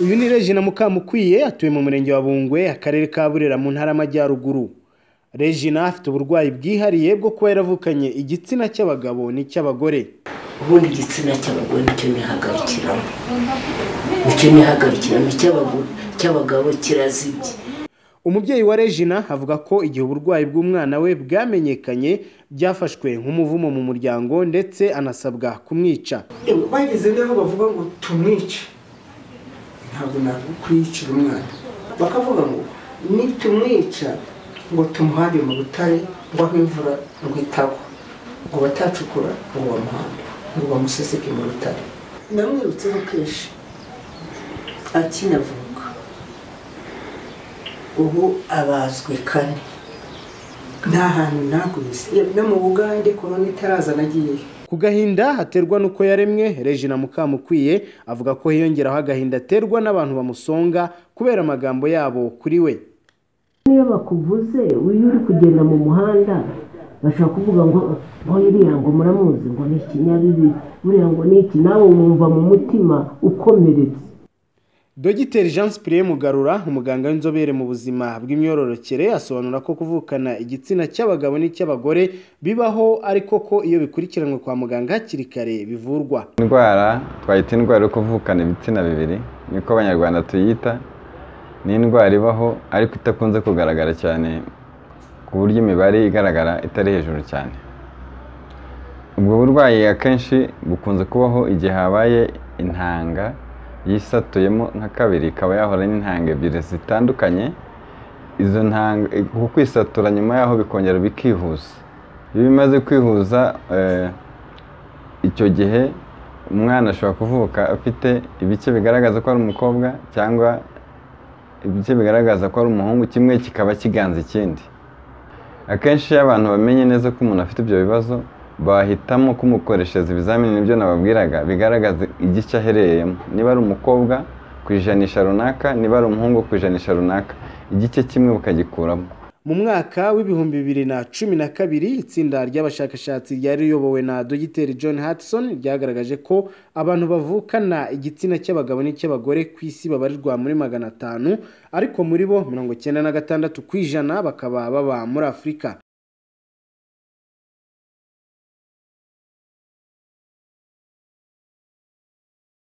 Uyu ni Regina Mukamukwiye, atuye mu murenge wa Bungwe, akarere ka Burera, mu ntara y'Amajyaruguru. Regina afite uburwayi bwihariye bwo kuba yaravukanye igitsina cy'abagabo n'icy'abagore. Ubundi igitsina cy'abagore nicyo nihagarikiramo, nicyo nihagarikiramo, icy'abagabo kirazibye. Umubyeyi wa Regina avuga ko igihe uburwayi bw'umwana we bwamenyekanye byafashwe nk'umuvumo mu muryango, ndetse anasabwa kumwica. Bageze n'aho bavuga ngo tumwice, ntabwo nakwicira umwana, bakavuga ngo nitumwica ngo tumuhambe mu butare, ngo aho imvura ngo itagwa, ngo batacukura ngo bamuhambe, ngo bamuseseke mu rutare. Namwirutseho kenshi akinavuka, ubu abazwe kane, nta hantu nagwise, no mu Bugande korona itaraza nagiyeyo. Ku gahinda aterwa n'uko yaremwe, Regina Mukamukwiye avuga ko hiyongeraho agahinda aterwa n'abantu bamusonga kubera amagambo yabo kuri we. Niyo bakuvuze, iyo uri kugenda mu muhanda bashobora kuvuga ngo uriya ngo muramuzi, ngo ni ikinyabibi, buriya ngo ni iki, nawe wumva mu mutima ukomeretse. Dogiteri Jean Cyprien Mugarura, umuganga w'inzobere mu buzima bw'imyororokere, asobanura ko kuvukana igitsina cy'abagabo n'icy'abagore bibaho, ariko ko iyo bikurikiranwe kwa muganga hakiri kare bivurwa. Indwara twayita indwara yo kuvukana ibitsina bibiri, niko Abanyarwanda tuyita, ni indwara ibaho ariko idakunze kugaragara cyane, ku buryo imibare igaragara itari hejuru cyane. Ubwo burwayi akenshi bukunze kubaho igihe habaye intanga yisatuyemo nka kabiri, ikaba yahora n'intanga ebyiri zitandukanye. Izo ntanga ku kwisatura nyuma yaho bikongera bikihuza. Iyo bimaze kwihuza, icyo gihe umwana ashobora kuvuka afite ibice bigaragaza ko ari umukobwa cyangwa ibice bigaragaza ko ari umuhungu, kimwe kikaba kiganza ikindi. Akenshi iyo abantu bamenye neza ko umuntu afite ibyo bibazo, bahitamo kumukoreshereza ibizamini, nibyo nababwiraga, bigaragaza igice aherereyemo, niba ari umukobwa ku ijanisha runaka, niba ari umuhungu ku ijanisha runaka, igice kimwe bakagikuramo. Mu mwaka w'2012, itsinda ry'abashakashatsi ryari riyobowe na Dogiteri John Hudson ryagaragaje ko abantu bavukana igitsina cy'abagabo n'icy'abagore ku isi babarirwa muri 500, ariko muri bo 96% bakaba baba muri Afurika.